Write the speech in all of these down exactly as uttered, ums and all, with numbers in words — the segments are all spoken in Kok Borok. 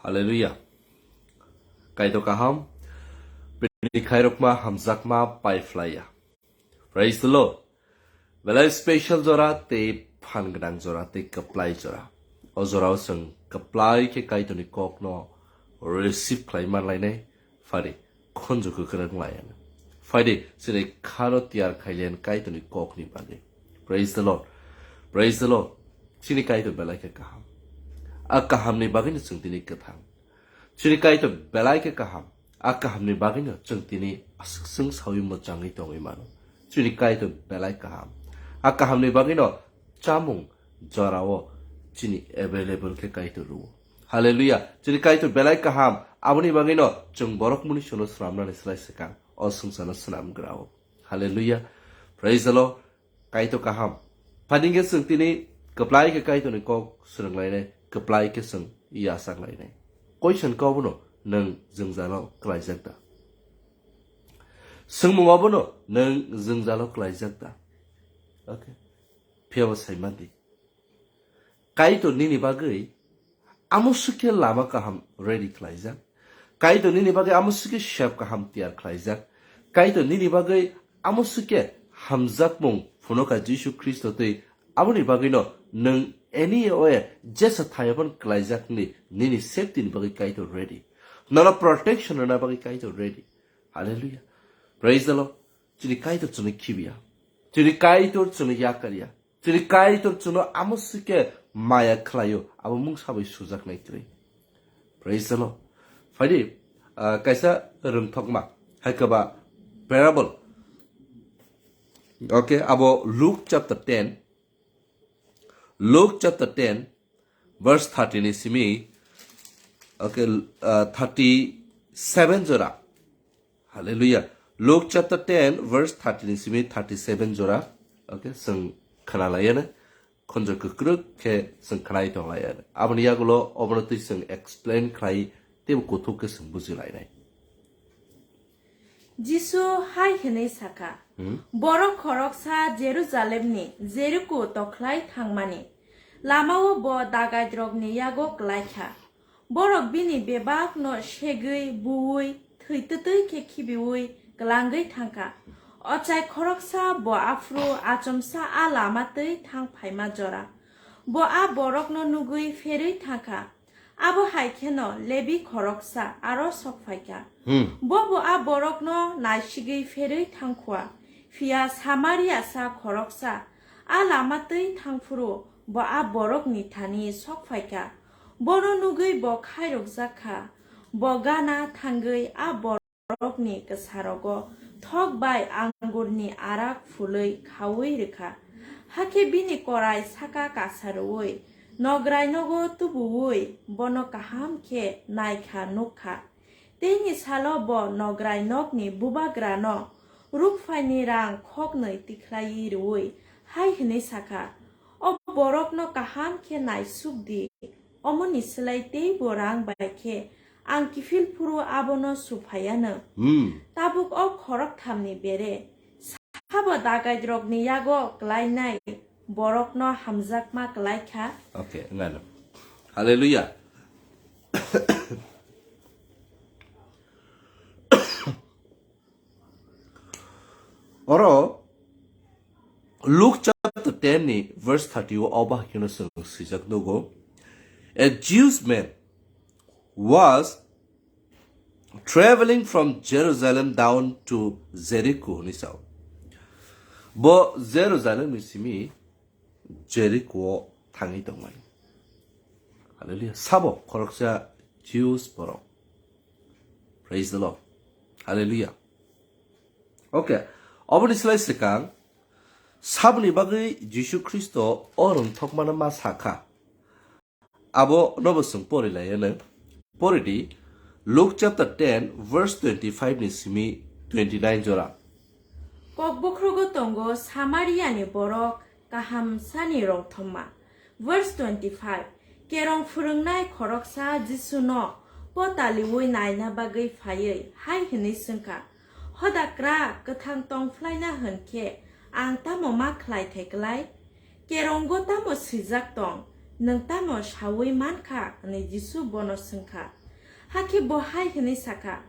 Hallelujah. Kaitor kaham, bini khairokma hamjakma paiphlaiya. Praise the Lord. Belai special jora tei phan gwnang jora tei kwplai jora. O jorao chwng kwplai khe Kaitorni kokno receive khlai man lainai. Phari khunju kwkrwng layan. Phaidi chini khano tiyar khailian Kaitorni kokni bagwi. Praise the Lord. Praise the Lord. Chini Kaitor belai khe kaham. A kahamni bagwino chwng tini kwthang. Chini Kaitor belai khe kaham. A kahamni bagwino chwng tini aswk chwng sawi mwchangwi tongwi mano. Chini Kaitor belai kaham. A kahamni bagwino chamung jorao chini available khe Kaitor rwo. Hallelujah. Chini Kaitor belai kaham. Aboni bagwino chwng borok muni sono swnamnani slai swkang o swngcharno swnamgrao. Hallelujah. Praise the Lord. Kaitor kaham. Phaningkhe chwng tini kwplai khe Kaitorni kok swrwnglainai, kwplai khe chwng yachaklainai. Question khe obono nwng jwngjalo kwlaijak da? Swngmung obono nwng jwngjalo kwlaijak da? Okay. Phiyaba saimandi. Kaitor nini bagwi amo sukhe lama kaham ready khlaijak. Kaitor nini bagwi amo sukhe sep kaham tiyar khlaijak. Kaitor nini bagwi amo sukhe hamjakmung phunoka Jisu Khristo tei aboni bagwino nwng any way jesa thayapon khlaijak hwnwi nini safety ni bagwi Kaitor ready. Nono protection rwna bagwi Kaitor ready. Hallelujah. Praise the Lord. Chini Kaitor chwngno khibiya. Chini Kaitor chwngno yakarya. Chini Kaitor chwngno amo sukhe maya khlaio, abo mungsa bai sujaknai kwrwi. Praise the Lord. Phaidi, ah, kaisa rwngthokma, hai khe ba parable. Okay, abo Luke chapter ten. Luke chapter ten, verse thirty ni simi, okay, uh, thirty-seven jora. Hallelujah. Luke chapter ten, verse thirty ni simi thirty-seven jora. Okay, chwng khwnalayana, khonjo kwkrwk khe chwng khwnai tonglayana. Aboni yagulo obono twi chwng explain khlai teibo kuthuk khe chwng bujilainai. Jisu hai hwnwi sakha, Hmm? Borok khoroksa Jerusalemni Jeriko tokhlai thangmani lamao bo dagairokni yago klaikha. Borok bini bebakno segwi, buwi, thwi twtwi khe khibiui klangwi thangkha. Ochai khoroksa bo aphuru achomsa a lama twi thang phaima jora. Bo a borokno nugwi pherwi thangkha. Abo hai kheno Lebi khoroksa aro sok phaikha. Hmm. Bo bo a borokno naisigwi pherwi thangkhua. Phiya Samariasa khoroksa a lama twi thangphuru bo a borokni thani sok phaikha. Bono nugwi bo khairokjak kha. Bo gana thangwi a borokni kwsarogo thok bai angurni arak phulwi khaui rwkha. Hakhe bini korai saka kasa rwui nograi nogo tubuui bono kaham khe naikha nukkha. Teini salo bo nograi nokni bubagrano rukphaini rang khoknwi tikhlaiwi rwui hai hwnwi sakha, "O borokno kaham khe naisuk di, omoni slai teibo rang bai khe ang kiphil phuru abono suphaiyano." Hmm. Tabuk o khorokthamni bere sabo dagairokni yago klainai borokno hamjakma klaikha. Okay, ngano. Hallelujah. Oro Luke chapter ten ni verse thirty o oba hakino chwng swijak nugo. A Jews man was traveling from Jerusalem down to Jericho hwnwi sao. Bo Jerusalem ni simi Jericho o thangwi tongmani. Hallelujah. Sabo khoroksa Jews borok. Praise the Lord. Hallelujah. Okay. Oboni slai swkang saboni bagwi Jisu Khristo o rwngthokmano ma sakha. Abo nobo chwng pori lai ano. Pori di, Luke chapter ten verse twenty-five ni simi twenty-nine jora. Kokbokhrogo tongo Samaria ni borok kahamsani rwngthoma. Verse twenty-five, kerong phwrwngnai khoroksa Jisuno potaliui naina bagwi phaiwi hai hwnwi swngkha, "Hodakra, kwthang tong phlaina hwn khe ang tamo ma khlai thai klai? Kerongo tamo swijak tong, nwng tamo saui man kha? Hwnwi Jisu bono swng kha. Hakhe bo hai hwnwi sa kha,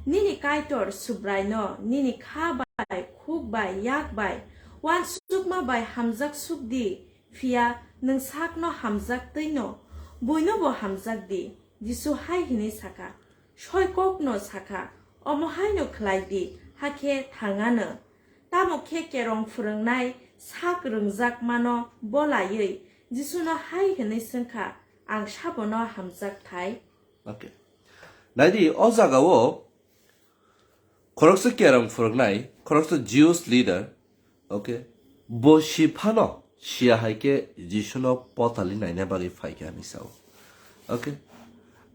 Nini Kaitor Subraino nini kha bai, khuk bai, yak bai, uansukma bai hamjak suk di, phiya nwng sakno hamjak tẃi’-no buinobo hamjak di. Jisu hai hwnwi sa kha, Sói kókno sa kha, Omo hai’-no khlai di, hakhe tháng anw. Tamo khe kerong phrwngnai sak rwngjakmano bo laiwi Jisuno hai hwnwi swng kha, Ang sabono hamjak thai? Okay. Naidi, o jagao khoroksa kerong phwrwngnai, khoroksa Jews leader, okay, bo si phano siya hai khe Jisuno potali naina bagwi phai kha hinwi sao. Okay.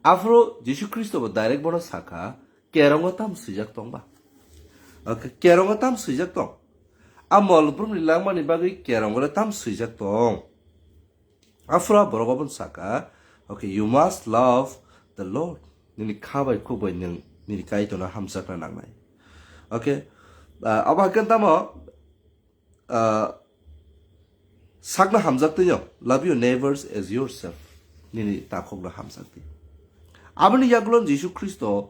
Aphuru Jisu Khristo bo direct bono sa kha, "Kerongo tam swijak tong ba?" Okay, kerongo tam swijak tong? A mol brumni langmani bagwi kerongo le tam swijak tong? Aphuru borok obono sa kha, okay, "You must love the Lord." Nini kha bai khuk bai nwng nini Kaitorno hamjakna nangnai. Okay? Ah, abo hai khe tamo, ah, sakno hamjak twi'-no, "Love your neighbors as yourself." Nini takhukno hamjak twi. Aboni yagulo Jisu Khristo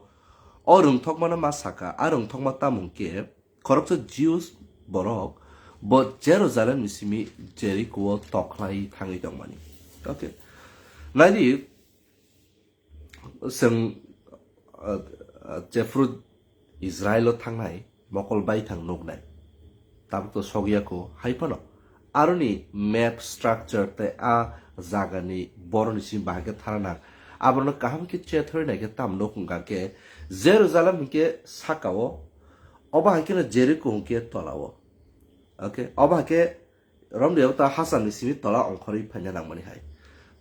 o rwngthokmano ma sa kha, a rwngthokma tamo hwn khe, khoroksa Jews borok bo Jerusalem ni simi Jeriko o tokhlai thangwi tongmani. Okay. Naidi, chwng, ah, ah, jephru Israel o thangnai mokol baithang nuknai. Tabuk to sokya kho, hai phano aroni map structure tei a jagani boroni simi bahai khe thana nang. Aborno kaham khe chethori nai khe tamo nuk hwnkha khe Jerusalem hinkhe sakao, obo hai kheno Jeriko hinkhe tolao. Okay, obo hai khe romriyao ta hachal ni simi tola ongkhorwi phaina nangmani hai.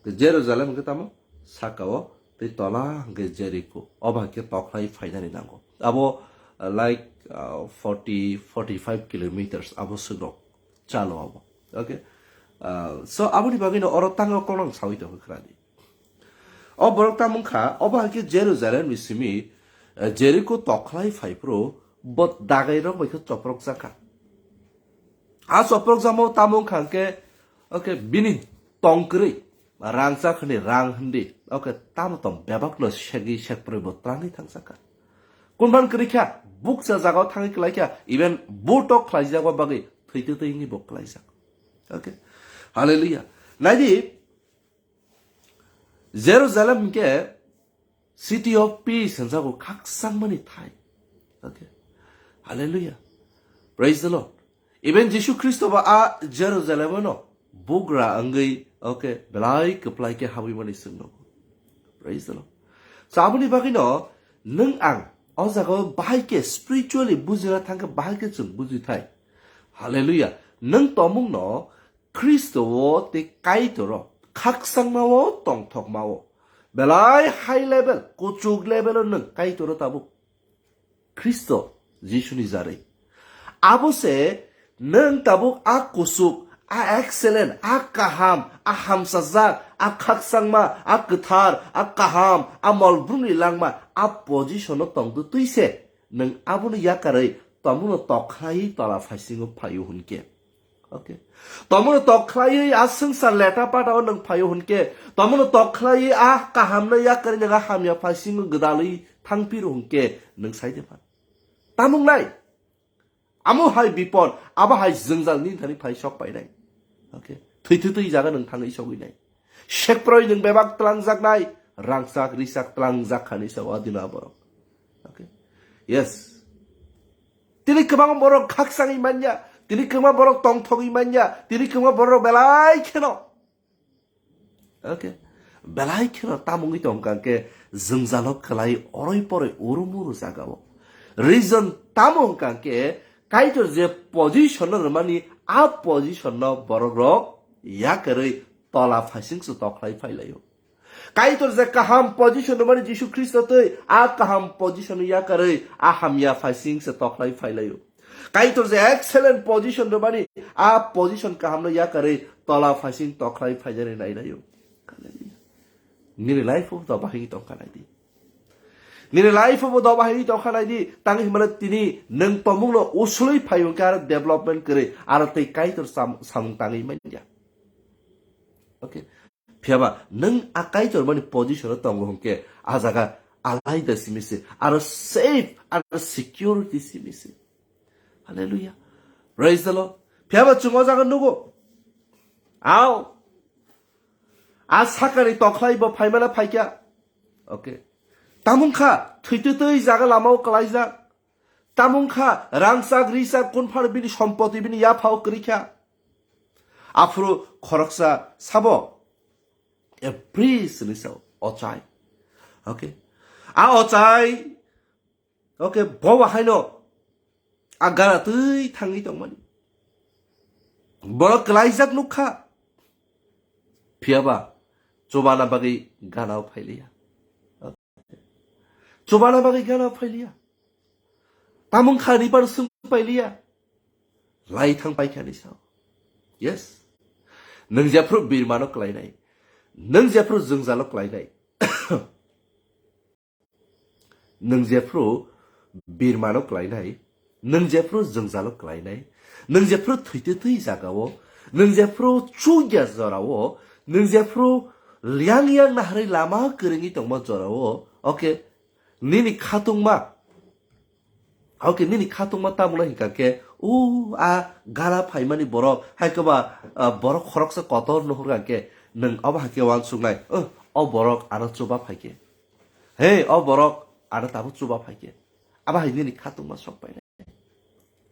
Jerusalem hinkhe tamo sakao tei tola hinkhe Jeriko, obo hai khe tokhlai phainani nango. Abo, uh, like, uh, forty, forty-five kilometers abo swkrok chalo abo. Okay. Uh, so aboni bagwino oro tango kono sawi tongo khwradi. O borok tamo wngkha, obo hai khe Jerusalem ni simi, uh, Jeriko tokhlai phaiphuru bo dagai rok bai khe choprok jakha. A choprok jamo tamo wngkha hwnkhe, okay, bini tong kwrwi, rangchak hwnwi rang hwndi, okay, tamo tong bebakno segwi sekbrwi bo twlangwi thangjakha. Kunban kwrwi kha, bukcha jagao thangwi kwlai kha, even butok khlaijakma bagwi thwi twi twi wngwi bo kwlaijak. Okay? Hallelujah. Naidi, Jerusalem hinkhe city of peace hwnjago, khakchangmani thai. Okay? Hallelujah. Praise the Lord. Even Jisu Khristo ba a Jerusalem no bugra wngwi, okay, belai kwplai khe habwi mani chwng nugo. Praise the Lord. So aboni bagwino nwng ang o jaga o bahai khe spiritually bujina thangkhe bahai khe chwng buji thai. Hallelujah. Nwng tomungno Khristo o tei Kaitor o khakchangma o tongthokma o belai high level, kuchuk level o nwng Kaitor o tabuk Khristo Jisuni jarwi. Abo se nwng tabuk a kuchuk, a excellent, a kaham, a hamsajak, a khakchangma, a kwthar, a kaham, a molbrumni langma, a position o tongtwi twi se nwng abono yakarwi tomungno tokhlaiwi tola phaisingo phaio hwnkhe. Okay. Tomungno tokhlaiwi a swngchar leta patao nwng phaio hwnkhe, tomungno tokhlaiwi a kahamno yakarwi nwng a hamya phaisingo gwdalwi thangphiro hwnkhe nwng sai de phan. Tamung nai. Amo hai bipod, abo hai jwngjal nini thani phai sok painai. Okay. Thwi thwi twi jaga nwng thangwi sogwi nai. Sekproi nwng bebak twlangjaknai, rangchak risak twlangjak khani sa o adino aborok. Okay. Yes. Tini kwbangma borok khakchangwi manya, tini kwbangma borok tongthogwi manya, tini kwbangma borok belai kheno. Okay. Belai kheno tamungwi tongkha khe jwngjalo kwlai oroi poroi urumuru jagao. Reason tamo wngkha khe Kaitor je position no rwmani a position no borok rok yakarwi tola phaising se tokhlai phailaio. Kaitor je kaham position rwmani Jisu Khristo twi a kaham position yakarwi a hamya phaising se tokhlai phailaio. Kaitor je excellent position rwmani a position kahamno yakarwi tola phaising tokhlai phaijani nailaio. Nini life o do bahai tongkha naidi. Nini life o do bahai tongkha naidi. Tangwi himala tini nwng tomungno usulwi phaio khe aro development kwrwi aro tei Kaitor sam-, samung tangwi manya. Okay. Phiya ba nwng a Kaitor mani position o tongo hwnkhe a jaga alaida simi se, aro safe, aro security simi se. Hallelujah. Praise the Lord. Phiya ba chwng o jaga nugo. Ao. A sakani tokhlai bo phaimana phaikha. Okay. Tamung kha, thwitwtwi jaga lamao kwlaijak. Tamung kha, rangchak, richak, kunphar bini sompoti bini yaphao kwrwi kha. Aphuru khoroksa sabo. A priest ni sao, ochai. Okay. A ochai. Okay, bo bahaino a gana twi thangwi tongmani. Borok kwlaijak nukha. Phiya ba chubana bagwi ganao phailiya. Chubana bagwi ganao phailiya. Tamung kha ribar swng pailiya. Lai thang paikha ni sao. Yes. Nwng jephru birmano kwlainai. Nwng jephru jwngjalo kwlainai. Nwng jephru birmano kwlainai, nwng jephru jwngjalo kwlainai, nwng jephru thwitwtwi jagao, nwng jephru chukya jorao, nwng jephru liang yang naharwi lama kwrwngwi tongma jorao, okay, nini khatungma, okay, nini khatungma tamungno hinkha khe, o a gana phaimani borok, hai khe ba, ah, borok khoroksa kotor nuhur kha khe, nwng obo hai khe uansuknai, o, o borok ano chuba phai khe. He, o borok ano tabuk chuba phai khe. Abo hai nini khatungma sok painai.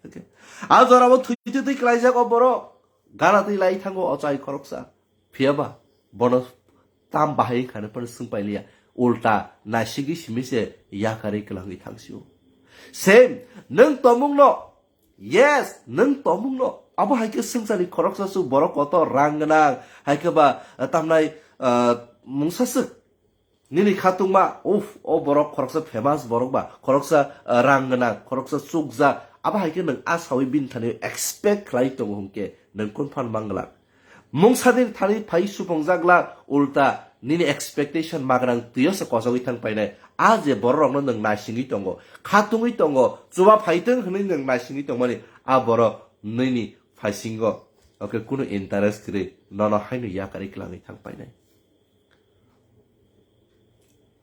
Okay. A jorabo thwitwi twi klaijak o borok. Gana twi lai thango ochai khoroksa. Phiya ba bono tam bahai khani phano swng pailiya. Ulta naisigi simi se yakarwi kwlangwi thangsio. Same, nwng tomungno. Yes, nwng tomungno. Abo hai khe swngcharni khoroksa su borok kotor rang gwnang. Hai khe ba, eh, tamnai, eh, mungsa swk. Nini khatungma, uff, o borok khoroksa famous borok ba, khoroksa, ah, rang gwnang, khoroksa chukjak, abo hai khe nwng a sawi bini thani expect khlai tongo hwnkhe nwng kun phan mang glak. Mungsa nini thani phai supungjak glak, ulta nini expectation magrang twiyo se kosogwi thang painai. A je borok rokno nwng naisingwi tongo, khatungwi tongo, chuba phaitwng hwnwi nwng naisingwi tongmani, a borok nini phaisingo, okay, kunu interest kwrwi nono haino yakarwi kwlangwi thang painai.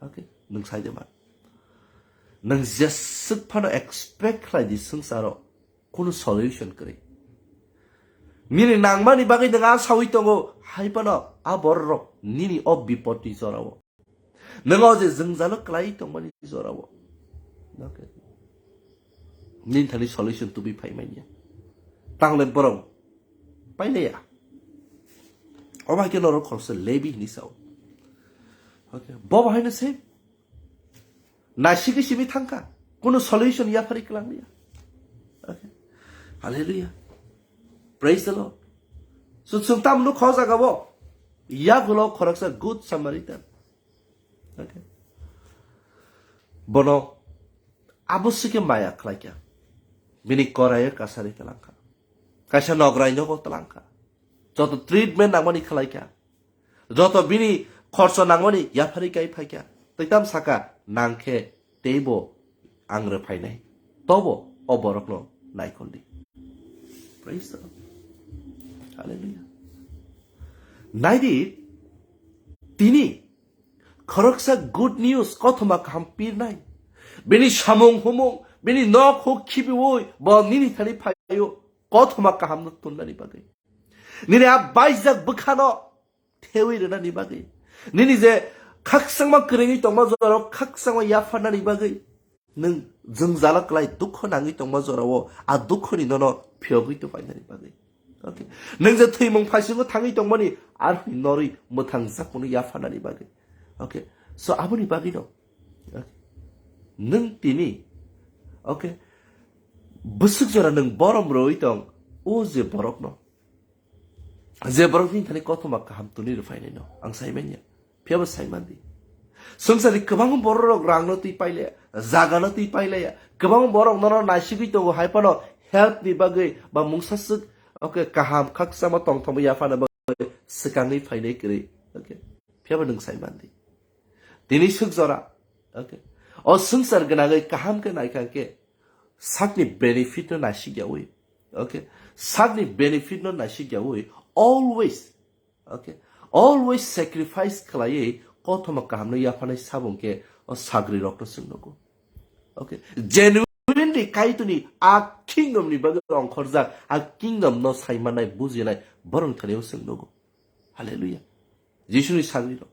Okay, nwng sai de man. Nwng jeswk phano expect khlai di swngcharo kunu solution kwrwi. Nini nangmani bagwi nwng a sawi tongo, hai phano a borok rok nini o bipotni jorao. Nwng o je jwngjalo kwlai tongmani jorao. Okay. Nini thani solution tubui phai manya. Tangle borok pailaya. Obo hai khe norok khoroksa Lebi hinwi sao. Okay. Bo bo haino se. Naisigi simi thangkha. Kuno solution yaphari kwlanglia. Okay. Hallelujah. Praise the Lord. So, chwng tam nuk kho jaga bo. Yagulo khoroksa good Samaritan. Okay. Bono abo sikhe maya khlaikha. Bini koraio kasari talangkha. Kaisa nograi nogo talangkha. Joto treatment nangmani khlaikha. Joto bini khorcho nangmani yaphari kai phaikha. Tei tam saka nangkhe teibo ang rwphainai. Tobo o borokno naikoldi. Praise the Lord. Hallelujah. Naidi tini khoroksa good news, kothoma kaham pirnai. Bini samung humung, bini nok huk khibiui bo nini thani phaio kothoma kahamno tonnani bagwi. Nini a baijak bwkhano thewi rwnani bagwi. Nini je khakchangma kwrwngwi tongma jorao khakchangma yapharnani bagwi. Nwng jwngjalo klai dukho nangwi tongma jorao a dukhoni nono phiyogwi tongpainani bagwi. Okay. Nwng je thwimung phaisingo thangwi tongmani aroni norwi mwthangjakmani yapharnani bagwi. Okay. So aboni bagwino. Okay. Nwng tini. Okay. Bwswk jora nwng borom rwui tong. O je borokno. Je borok nini thani kothoma kaham tuni rwphainai no. Ang sai manya. Phiyaba sai mandi. Swngcharni kwbangma borok rok rangno twi pailaya, jagano twi pailaya. Kwbangma borok nono naisigwi tongo hai phano help ni bagwi ba mungsa swk, okay, kaham khakchangma tongthokma yaphana bagwi swkangwi phainai kwrwi. Okay. Phiyaba nwng sai mandi. Tini swk jora. Okay. O swngchar gwnangwi kaham khe naikha khe sakni benefit no naisikyawui. Okay. Sakni benefit no naisikyawui. Always. Okay. always sacrifice khlaiwi kothoma kahamno yaphanai sabo hwnkhe o sagrirokno chwng nugo. Okay, genuinely Kaitorni a kingdomni bagwi ongkhorjak, a kingdomno saimanai, bujinai borokni thani-o chwng nugo. Hallelujah. Jisuni sagrirok.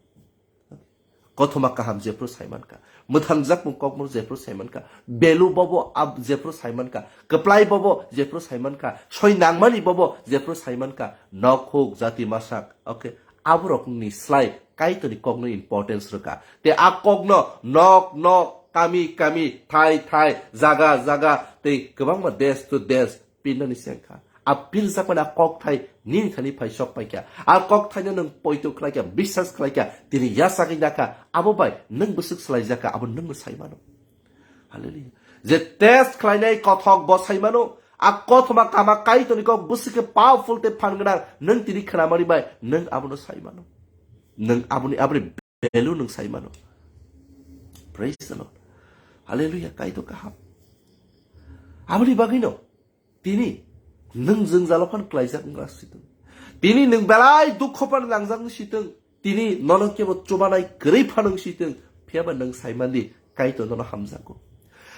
Kothoma kaham jephru saimankha. Mwthangjakmung kokmung jephru saimankha. Belu bobo ab jephru saimankha. Kwplai bobo jephru saimankha. Soi nangmani bobo jephru saimankha. Nok huk jati masak. Okay. Aborokni slai Kaitorni kokno importance rwkha. Te a kokno nok nok, kami kami, thai thai, jaga jaga, tei kwbangma desh to desh pinnani sengkha. A piljakmani a kokthai nini thani phai sok paikha. A kokthaino nwng poito khlaikha, biswas khlaikha, tini yachagwi nakha, abo bai nwng bwswk swlaijakha, abo nwngno sai mano. Hallelujah. Je test khlainai kothok bo sai mano, a kothoma kama Kaitorni kok bwswk khe powerful tei phan gwnang, nwng tini khnamani bai nwng abono sai mano. Nwng aboni, aboni value nwng sai mano. Praise the Lord. Hallelujah. Kaitor kaham. Aboni bagwino tini nwng jwngjalo phan klaijak wngna sitwng. Tini nwng belai dukho phan nangjak wng sitwng. Tini nono kebo chubanai kwrwi phan wng sitwng. Phiyaba nwng saimandi Kaitor nono hamjago.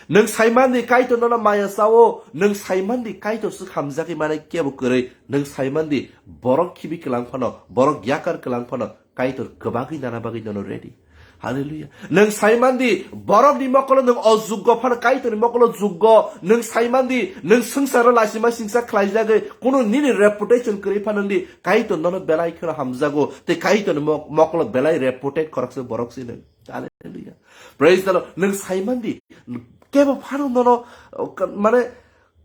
Nwng saimandi Kaitor nono maya chao. Nwng saimandi Kaitor swk hamjagwi manai kebo kwrwi. Nwng saimandi borok khibi kwlang phano, borok yakar kwlang phano Kaitor kwbagwi nana bagwi nono ready. Hallelujah. Nwng saimandi borokni mokolo nwng ojuggo phano Kaitorni mokolo juggo. Nwng saimandi nwng swngcharo lasima singsa khlaijagwi kunu nini reputation kwrwi phano di Kaitor nono belai kheno hamjago. Tei Kaitorni mok-, mokolo belai reputed khoroksa borok se nwng. Hallelujah. Praise the Lord. Nwng saimandi kebo phano nono, uh, ka-, mane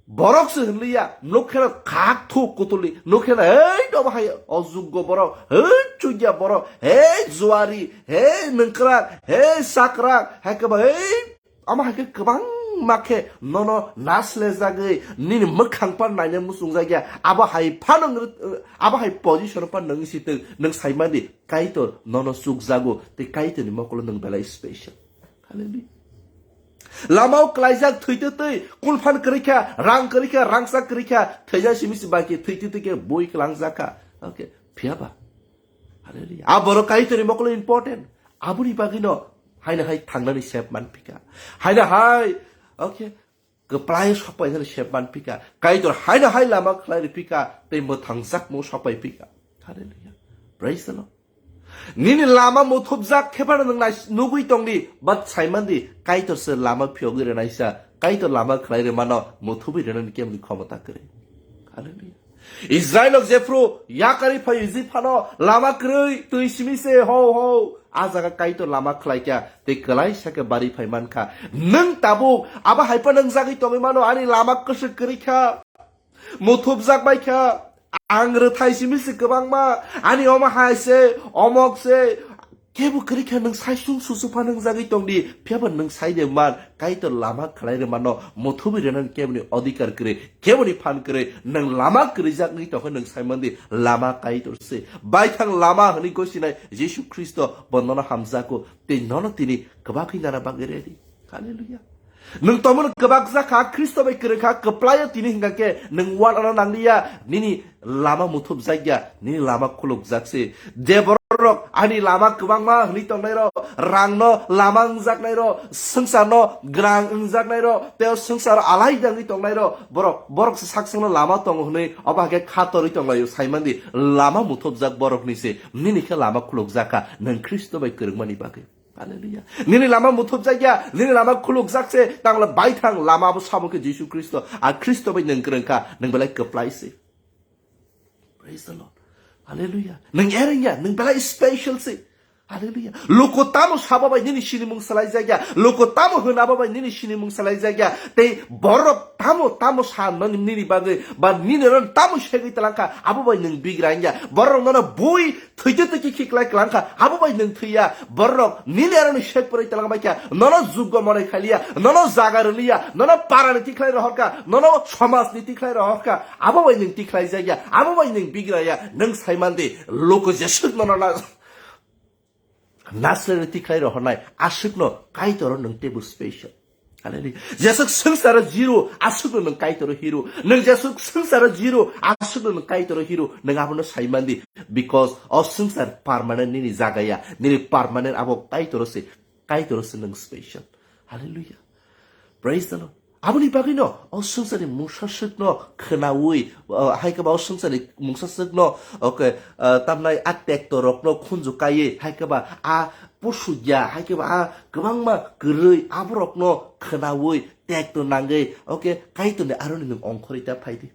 borok se hwnliya, nuk kheno khak thuk kutuli, nuk kheno, "Hei, obo hai ojuggo borok, hei, chugya borok, hei, juari, hei, nengkrak, hei, sakrak, hai khe ba, hei," omo hai khe kwbangma khe nono naslejagwi nini mwkhang pan naina muchungjakya, abo hai phano nwng, abo hai position pan nwng sitwng, nwng saimandi Kaitor nono chukjago, tei Kaitorni mokolo nwng belai special. Hallelujah. Lamao klaijak thwitwi twi, kunphan kwrwi kha, rang kwrwi kha, rangchak kwrwi kha, thwijak simi se bai khe thwitwi twi khe bui kwlangjak kha. Okay, phiyaba. Hallelujah. A borok Kaitorni mokolo important. Aboni bagwino haino hai thangnani sep manphi kha. Haino hai, okay, kwplai sokpainani sep manphi kha. Kaitor haino hai lama khlai rwphi kha, tei mwthangjakmung sokpai phi kha. Hallelujah. Praise the Lord. Nini lama muthubjak khe phano nwng nai-, nugwi tongdi, but saimandi, Kaitor se lama phiyogwi rwnaisa, Kaitor lama khlai rwmano muthubwi rwnani kemni khomota kwrwi. Hallelujah. Israel rok jephru yakarwi phai Egypt phano lama kwrwi twi simi se ho ho, a jaga Kaitor lama khlai kha, tei kwlaisa khe bari phai man kha. Nwng tabuk abo hai phano nwngjagwi tongwi mano, ani lama kwswk kwrwi kha. Muthubjak bai kha, ang rwthai simi se kwbangma, ani omo hai se, omok se, kebo kwrwi kha nwng sai sung susu pha nwngjagwi tongdi, phiyaba nwng sai de man, Kaitor lama khlai rwmano, muthubwi rwnani keboni odhikar kwrwi, keboni phan kwrwi, nwng lama kwrwijak wngwi tongkhe nwng sai mandi, lama Kaitor se. Baithang lama hwnwi gosinai Jisu Khristo bo nono hamjago, tei nono tini kwbakwi nana bagwi ready. Hallelujah. Nwng tongmani kwbak jakha, Khristo bai kwrwngkha, kwplaio tini hwnkha khe nwng uanano nangliya, nini lama muthubjakya, nini lama khulukjak se. Je borok ani lama kwbangma hwnwi tongnairok, rangno lama wngjaknairok, swngcharno gwnang wngjaknairok, tei o swngcharo alaida wngwi tongnairok, borok, borok se sak sakno lama tongo hwnwi obo hakhe kha torwi tonglaio, saimandi lama muthubjak borokni se, nini khe lama khulukjakha, nwng Khristo bai kwrwngmani bagwi. Hallelujah. Nini lama muthubjakya, nini lama khulukjak se, tangla baithang lama abo sabo khe Jisu Khristo. A Khristo bai nwng kwrwngkha, nwng belai kwplai se. Praise the Lord. Hallelujah. Nwng erengya, nwng belai special se. Hallelujah. Luku tamo sabo bai nini sinimung salaijakya, luku tamo hwn abo bai nini sinimung salaijakya. Tei borok tamo, tamo sa nani nini bagwi, ba nini ron tamo segwi talangkha, abo bai nwng bigra wngya. Borok nono bui thwitwi twi khiklai kwlangkha, abo bai nwng thwiya. Borok nini aroni sek pwrwi twlang baikha, nono juggo monai khaliya, nono jaga rwliya, nono parani tikhlai rohorkha, nono somajni tikhlai rohorkha, abo bai nwng tikhlai jakya, abo bai nwng bigraya, nwng saimandi, luku jeswk nono na-, nasrani tikhlai rohornai, aswkno Kaitoro nwng teibo special. Hallelujah. Jesuk swngcharo zero, aswkno nwng Kaitor hero. Nwng jesuk swngcharo zero, aswkno nwng Kaitor hero. Nwng abono saimandi. Because o swngchar permanent nini jagaya. Nini permanent abo Kaitor se. Kaitor se nwng special. Hallelujah. Praise the Lord. Aboni bagwino o swngcharni mungsaswkno khwnaui, uh, hai khe ba o swngcharni mungsaswkno, okay, uh, tamnai a tekto rokno khunju kaiwi, hai khe ba a pusugya, hai khe ba a kwbangma kwrwi aborokno khwnaui tekto nangwi, okay, Kaitorni aroni nwng ongkhorwi ta phaidi.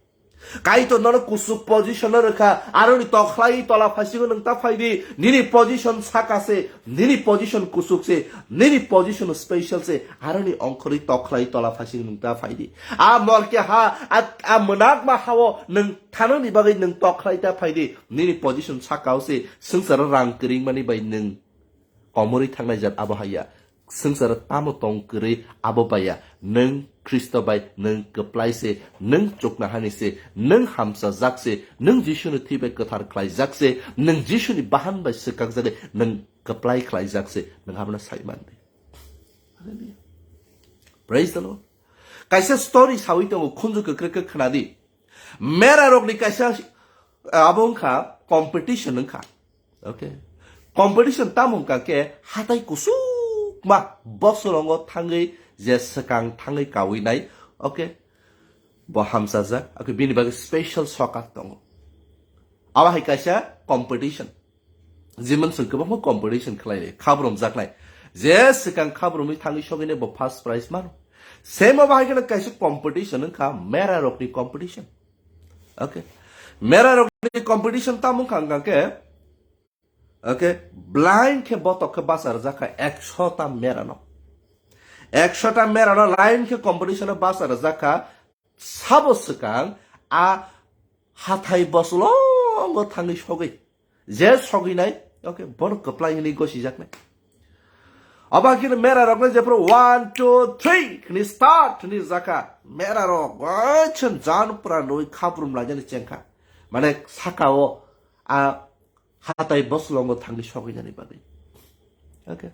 Kaitor nono kusuk position no rwkha, aroni tokhlai tola phasingo nwng ta phaidi, nini position saka se, nini position kusuk se, nini position special se, aroni ongkhorwi tokhlai tola phasingo nwng ta phaidi. A morke ha, a, a mwnakma hao nwng thanani bagwi nwng tokhlai ta phaidi, nini position sakao se, swngcharo rang kwrwngmani bai nwng komorwi thangnai jat abo haiya. Swngcharo tamo tong kwrwi abo baiya. Nwng Khristo bai nwng kwplai se, nwng chuknahani se, nwng hamchajak se, nwng Jisuni thwi bai kwthar khlaijak se, nwng Jisuni bahan bai swkak jagwi nwng kwplai khlaijak se, nwng abono sai mandi. Hallelujah. Praise the Lord. Kaisa story sawi tongo, khunju kwkrwi khe khwnadi. Mera rokni kaisa, eh, abo wngkha competition wngkha. Okay. Competition tamo wngkha khe hatai kusukma bosorongo thangwi je swkang thangwi kawi nai. Okay. Bo hamchajak. Okay, bini bagwi special sokak tongo. Abo hai kaisa competition. Jemon chwng kwbangma competition khlai, khabrumjaknai. Je swkang khabrumwi thangwi sogwini bo first prize mano. Same abo hai kheno kaisa competition wngkha, mera rokni competition. Okay. Mera rokni competition tamo wngkha hwnkha khe, okay, blind khe botok khe basa rwjakha ekso ta mera no. Ekso ta mera no line khe competition o basa rwjakha, sabo swkang a hathai bosolongo thangwi sogwi. Je sogwinai, okay, bono kwplai hwnwi gosijaknai. Abo khe mera rokno jephru one, two, three hwnwi start hwnwi rwjakha. Mera rok, gaichon jan pura nwi khabrum lainani chengkha. Mane sakao a hatai bosolongo thangwi sogwinani bagwi. Okay.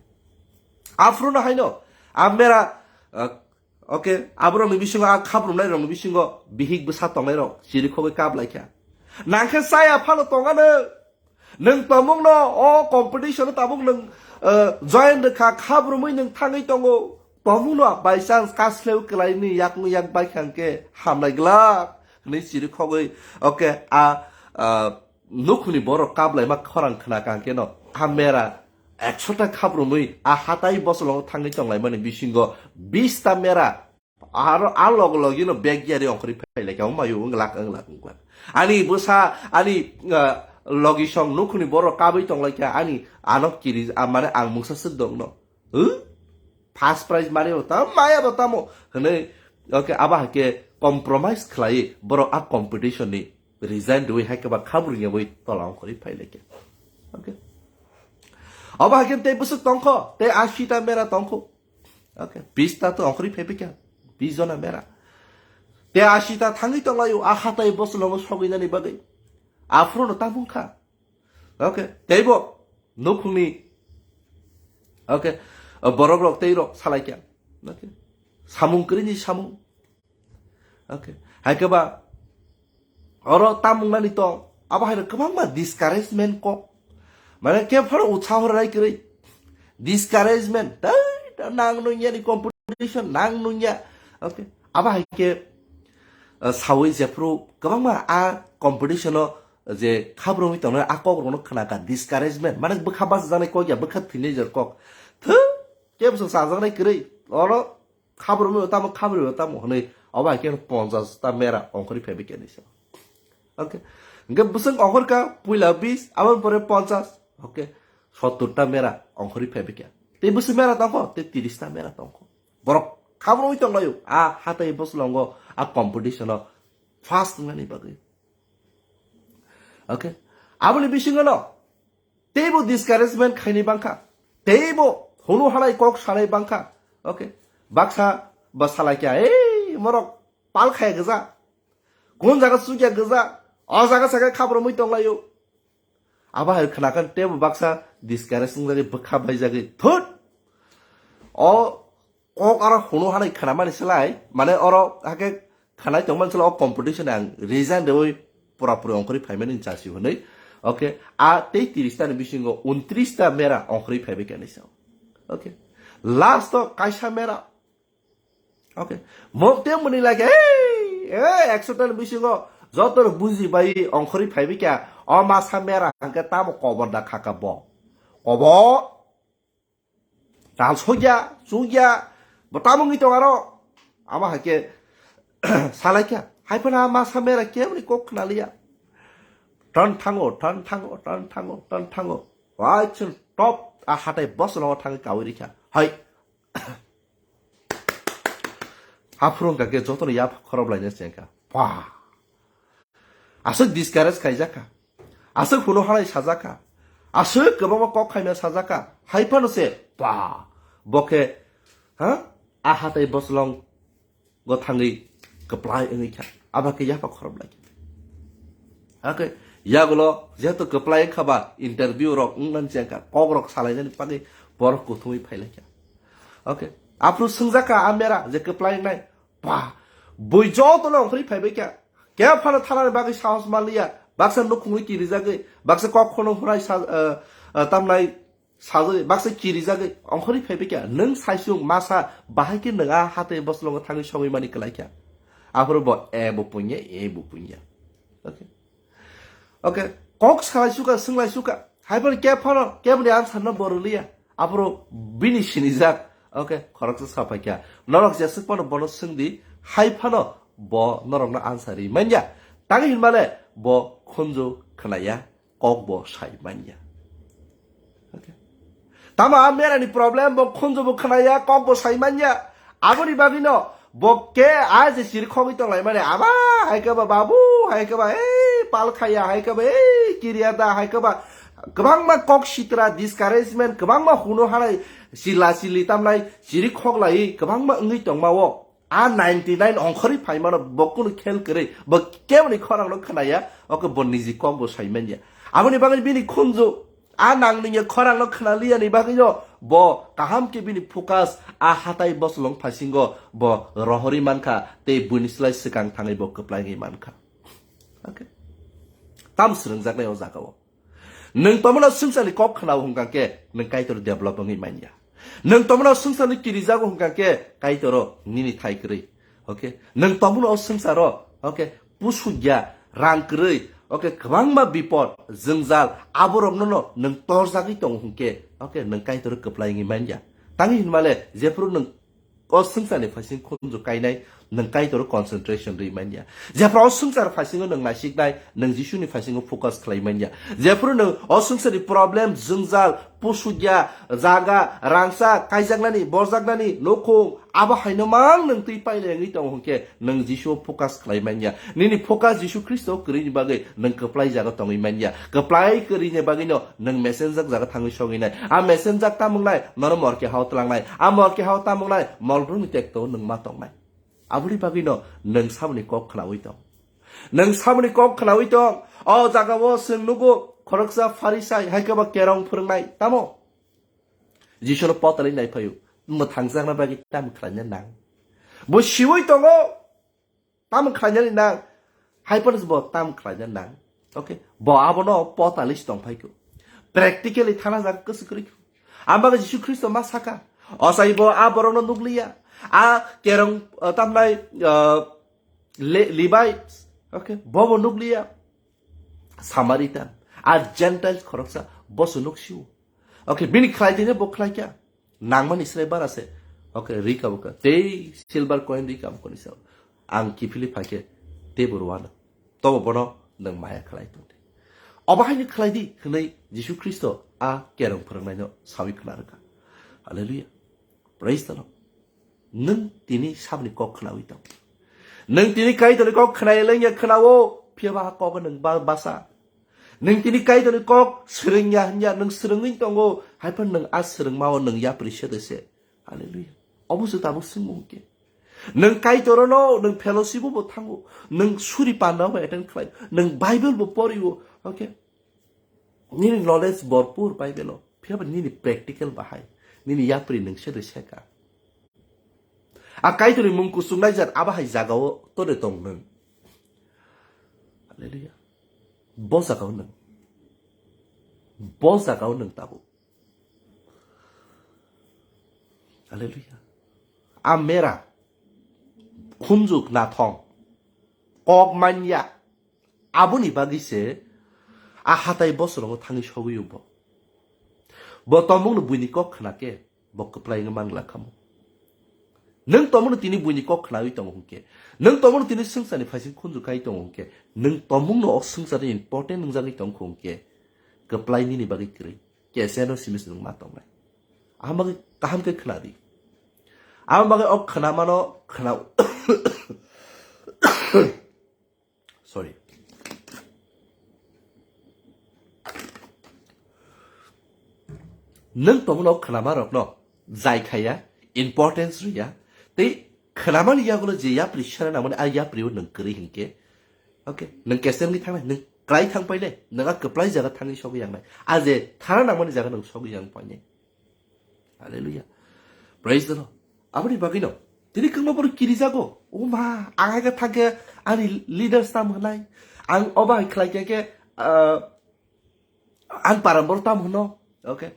Aphuru no haino, a mera, uh, okay, aborokni bisingo a khabrumnai rokni bisingo bihik bwsa tongnai rok chirikhogwi kap laikha. Nangkhe chaya phano tongano. Nwng tomungno o competition o tabuk nwng, uh, join rwkha, khabrumwi nwng thangwi tongo. Tomungno by chance kasleu kwlaini yakung yak baikha hwnkhe hamnai glak hwnwi chirikhogwi, okay, a, uh, nukhungni borok kaplaima khorang khna kha hwnkhe no, a mera ekso ta khabrumwi a hatai bosolongo thangwi tonglaimani bisingo bis ta mera aro a log logino bag yari ongkhorwi phailaikha, wng mayo wng lak wng lak wng lak. Ani bwsa, ani, ah, logisong nukhungni borok kabwi tonglaikha, ani ano kiri, ah, mane ang mungsa swk dongno. Huh? First prize mani bo tamo, maya bo tamo. Hwnwi, okay, abo hai khe compromise khlai borok a competition ni resign rwi hai khe ba khabrung yawi tola ongkhorwi phailaikha. Okay. Abo hai khe tei bwswk tongkho, tei ashi ta mera tongkho. Okay. Bis ta to ongkhorwi phaibaikha. Bis jona mera. Tei ashi ta thangwi tonglaio, a hatai bosolongo sogwinani bagwi. Aphuru no tamung kha. Okay. Teibo nukhungni, okay, borok rok tei rok salai kha. Okay. Samung kwrwini samung. Okay. Hai khe ba oro tamung nani tong. Abo hai kwbangma discouragement kok. Mane khe phano utsaho rai kwrwi. Discouragement. Tei nang nung yani competition, nang nung ya. Okay. Abo hai khe, uh, sawi jephru kwbangma a competition o je khabrumwi tongnai a kok rokno khna kha discouragement. Mane bwkha basa jaknai kok ya, bwkha thwinai jer kok. Thw, khe bwswk chajaknai kwrwi. Oro khabrumwi tamo, khabrumwi tamo hwnwi abo hai khe ponchas ta mera ongkhorwi phaibai khe nisa. Okay. Hwnkhe bwswk ongkhor kha puila bis, aboni pore ponchas. Okay. Sottor ta mera ongkhorwi phaibai khe. Tei bwswk mera tongkho, tei tiris ta mera tongkho. Borok khabrumwi tonglaio, a hatai bosolongo, a competition o first wngnani bagwi. Okay. Aboni bisingo no teibo discouragement khaini bangkha. Teibo hunu halai kok sanai bangkha. Okay. Baksa ba salai kya, "Ei, morok pal khaya gja. Kun jaga chukya gja. O jaga saga khabrumwi tonglaio." Abo hai khna khan teibo baksa discourage wngjagwi bwkha baijagwi. Thut! O kok aro hunu hanai khanamani slai, mane oro hake khanai tongmani slai o competition ang resign rewi pura puri ongkhorwi phaimani chasi hwnwi. Okay, a tei tiris tani bisingo untris ta mera ongkhorwi phaibai kani sa. Okay, last o kaisa mera. Okay, mok te muni lage, hey, hey, ekso tani bisingo joto buji bai ongkhorwi phaibai kya, o masa mera hangke tamo kobor da khaka bo. Kobo. Tal sogya, sugya, bo tamungni tong aro. Ama hake salaikya. Hai phana masa mera kemni kok khna liya. Tan thango, tan thango, tan thango, tan thango. Wai chun top a hatai bosongo thangwi kawi rikha. Hai. Haphurung kake jotono yap khorob laina chengkha. Pah. Aswk discourage khaijakha, aswk hunu halai sajakha, aswk kwbangma kok khaimya sajakha, hai phano se, ba, bo khe, ha, a hatai boslong go thangwi kwplai wngwi kha, abo khe yapha khorop lai kha. Hakhe yagulo jehetu kwplai wngkha ba interview rok wngmani chengkha, kok rok salainani bagwi borok kuthumwi phai lai kha. Okay, aphuru swngjakha a mera je kwplai wngnai, ba, bui jotono ongkhorwi phaibai kha. Khe phano thanani bagwi sahos manliya. Baksa nukhungwi kirijagwi, baksa kok khono hwnai sa-, eh, eh, tamnai sajagwi, baksa kirijagwi ongkhorwi phaibai kha. Nwng saisung masa bahai khe nwng a hatai boslongo thangwi sogwi mani kwlai kha. Aphuru bo e bo punya, e bo punya. Okay. Okay. Kok salai suka, swng lai suka. Hai phano khe phano, keboni answer no bo rwliya. Aphuru bini sinijak. Okay, khoroksa sapai kha. Norok jeswk phano bono swngdi, hai phano bo norokno answer ri manya. Tangwi hinmale bo khunju khnaya, kok bo sai manya. Okay. Tamo a merani problem bo khunju bo khnaya, kok bo sai manya. Aboni bagwino bo khe a je siri khogwi tonglaimani, ama hai khe ba babu, hai khe ba ei pal khaya, hai khe ba ei kiriya da, hai khe ba kwbangma kok sitra, discouragement, kwbangma hunu hanai, sila sili tamlai, siri khoklai, kwbangma wngwi tongma o. A ninety nine ongkhorwi phaimano bo kunu khel kwrwi, bo keboni khorangno khnaya, oke bo niji kok bo sai manya. Aboni bagwi bini khunju, a nangni khorangno khnaliyani bagwino bo kaham khe bini focus a hatai boslong phasingo bo rohorwi mankha tei buini slai swkang thangwi bo kwplaigwi mankha. Okay. Tam swrwngjaknai o jagao. Nwng tongmano swngcharni kok khwnao hwnkha khe nwng Kaitor develop wngwi manya. Nwng tongmano swngcharni kirijago hwnkha khe Kaitoro nini thai kwrwi. Okay? Nwng tongmano o swngcharo, okay, pusukya, rang kwrwi, okay, kwbangma bipod, jwngjal, aborokno no nwng torjagwi tongo hwnkhe, okay, nwng Kaitoro kwplai wngwi manya. Tangwi hinmale jephru nwng o swngcharni phaising khunju kainai, nwng Kaitoro concentration rwi manya. Jephru o swngchar phaisingo nwng naisiknai, nwng Jisuni phaisingo focus khlai manya. Jephru nwng o swngcharni problem, jwngjal, pusukya, jaga, rangchak, kaijaknani, borjaknani, nukhung, abo haino mang nwng twi pailengwi tongo hwnkhe, nwng Jisuo focus khlai manya. Nini focus Jisu Khristo kwrwini bagwi nwng kwplai jaga tongwi manya. Kwplai kwrwini bagwino nwng mesenjak jaga thangwi sogwi nai. A mesenjak tamung nai, nono morke hao twlang nai. A morke hao tamung nai, molbrumni tekto nwng ma tong nai. Aboni bagwino nwng samani kok khnaui tong. Nwng samani kok khnaui tong. O jagao chwng nugo khoroksa Pharisai, hai khe ba kerong phwrwngnai. Tamo? Jisuno potalwi nai phaio. Mwthangjakna bagwi tamo khlaina nang? Bo siui tongo. Tamo khlainani nang? Hai phano bo tamo khlaina nang? Okay? Bo abono potalwi se tong phai kho. Practically thana jaga kwswk kwrwi kho. Ang bagwi Jisu Khristo ma saka, "Ochai bo a borokno nukliya. A kerong, uh, tamnai, uh, Le-, Levites, okay, bobo nukliya. Samaritan, a Gentiles khoroksa, boso nuksio." Okay, bini khlai tini bo khlai kya? Nangmani srai bara se. Okay, rika bo ka. Tei silver coin rika bo koni sa. Ang kiphilwi phaikhe, tei bo rwano. Tobo bono nwng maya khlai tongdi. Obo haino khlai di, hwnwi Jisu Khristo a kerong phwrwngnaino sawi khna rwkha. Hallelujah. Praise the Lord. Nwng tini saboni kok khnaui tong. Nwng tini Kaitorni kok khnai lengya khnao, phiya ba kok nwng ba-, basa. Nwng tini Kaitorni kok swrwngya hwnya, nwng swrwngwi tongo, hai phano nwng a swrwngmao nwng yapri se de se. Hallelujah. Obo se tabuk swngmung khe. Nwng Kaitorono, nwng fellowship bo thango, nwng suri panda bo attend khlai, nwng Bible bo porio, okay? Nini knowledge borpur Bible o, phiya ba nini practical bahai, nini yapri nwng se de seka. A Kaitorni mung kuchuknai jat abo hai jagao tore tong nwng. Hallelujah. Bo jagao nwng. Bo jagao nwng tabuk. Hallelujah. A mera. Khunjuk nathong. Kok manya. Aboni bagwi se a hatai bosorogo thangwi sogwi bo. Bo tomungno buini kok khna khe bo kwplai wngwi man glak kha mo. Nwng tomungno tini buini kok khnawi tongo hwnkhe, nwng tomungno tini swngcharni phaising khunju khai tongo hwnkhe, nwng tomungno o swngcharni important wngjagwi tongkha hwnkhe, kwplai nini bagwi kwrwi. Kese no simi swrwng ma tongnai. Ang bagwi kaham khe khna di. Ang bagwi o khna mano khna. Sorry. Nwng tongmano khwnama rokno jai khaya, importance rwya, tei khwnamani yagulo je yapri sera nangmani a yapri o nwng kwrwi hinkhe, okay, nwng kese wngwi thangnai, nwng kwlai thang painai, nwng a kwplai jaga thangwi sogwi yangnai, a je thana nangmani jaga nwng sogwi yang painai. Hallelujah. Praise the Lord. Aboni bagwino tini kwbangma borok kirijago. O ma, ang hai khe thangkhe ani leaders tam hwnai. Ang obo hai khlai khe, khe, ah, ang param borok tam hwno. Okay.